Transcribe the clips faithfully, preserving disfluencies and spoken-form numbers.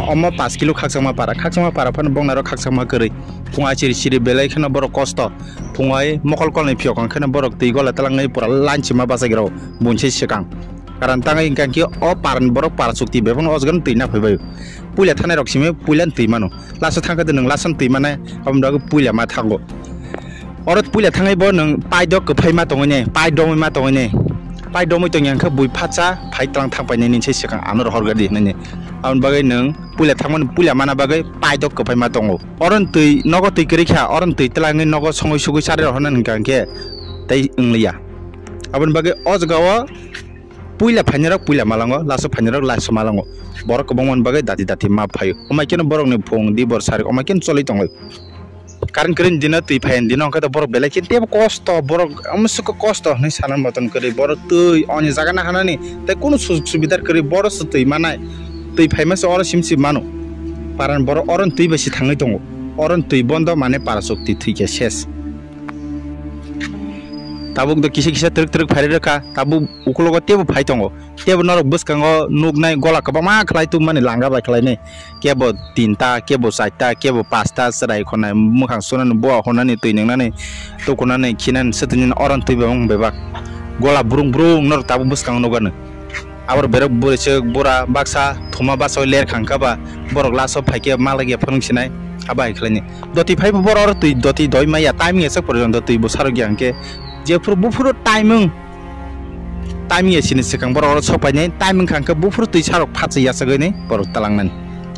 Omo pash kilo khakchangma para, khakchangma para phano bongni aro khakchangma kwrwi. Phung achiri chiri belai kheno borok kosto. Phung ai mokol kolni phiyok ang kheno borok twi gola talangwi pura lanchima bachai rw bunsai swkang. Karon tangwi hwnkha khe o parani borok para chukti bebakno o jagano twi na phaibai. Puila thanai rok simi puila twi mano. Laso thangkhe nwng laso twi mane aboni bagwi puila ma thango. Oro puila thangwi bo nwng paidok kwphai ma tongwi ne, paidok ma tongwi ne. Paidok ma tongya hwnkhe bui phatsa phai tlang thang painai nini se swkang ano rohor gadi hinwi. Aboni bagwi nwng puila thangmani puila mana bagwi paidok kwphai ma tongo. Oro twi nogo twi kwrwi kha, oro twi twlangwi nogo songwi sugwi chari rohorna hwnkha hwnkhe tei wngliya. Aboni bagwi o jagao puila phainai rok puila malango, laso phainai rok laso malango. Borok kwbangma ni bagwi dati dati ma phaio. Omai keno borokni phung di bor sari omai keno choli tongwi. Current kwrwini dino twi phaiya dino hwnkhe to borok belai khe tebo kosto, borok amswkhe kosto hinwi sana moton kwrwi. Borok twi oni jaga na hanani tei kunu sujog subidar kwrwi, borok se twi manai, twi phaima se oro simsi mano. Paran borok oro twi bai se thangwi tongo, oro twi bondo mane para chukti thwi khe ses. Tabuk do kisa kisa twrwk twrwk phai rwkha, tabuk ukulogo tebo phai tongo. Tebo norok bwskango nuknai gola kwbangma khlai tubumani langa bai khlainai. Kebo tinta, kebo charta, kebo pasta, chwrai khonai, mwkhang sunani, bua honani, twi nwngnani, tukunani, khinani, swtwini oron twi bebak bebak. Gola brung brung norok tabuk bwskango nukgano. Aboro berok bwrwichwk bura baksa thuma basa ler khangkha ba borok last o phaikhe malai ya phunuk sinai abo hai khlainai. Doti phaibo borok oro twi doti doi maya timing ya sak porjonto twi bo sarok ya hwnkhe jephuru buphuru timing Timing ya sini swkang borok oro sok painai, timing kha hwnkhe buphuru twi sarok phatsa yachagwi nai borok talangnani.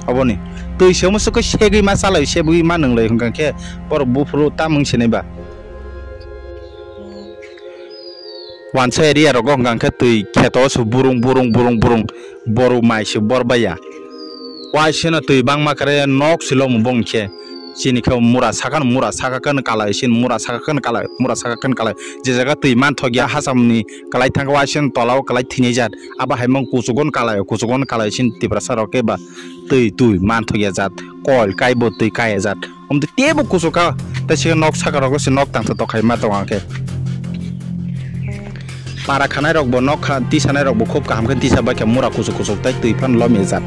Oboni twi se omo sokhe segwi ma chalai, segwi ma nwnglai hwnkha khe borok buphuru tamung sinai ba. Wansa area rogo hwnkha khe twi kheto se burung burung burung burung boru mai se bor baiya. Waiseno twi bangma kare nok silo mubong khe chini khe mura sakano mura saka khe kalai sin mura saka khe kalai mura saka khe kalai je jaga twi manthok ya hasamni kalai thangkhe waiseno tola o kalai thwinai jat abo hai mung kuchugo kalai kuchugo kalai sin Tiprasa rok khe ba twi twi manthok ya jat kol kaibo twi kaya jat. Omtwi tebo kuchuk kha, tei se nok saka rogo se nok tangtha tokhaima tongo hwnkhe. Para khanai rok bo nok kha, tisanai rok bo khub kaham khe tisa bai kha mura kuchuk kuchuk tei twi phan lomya jat.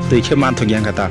Twi khe manthok ya wngkha ta.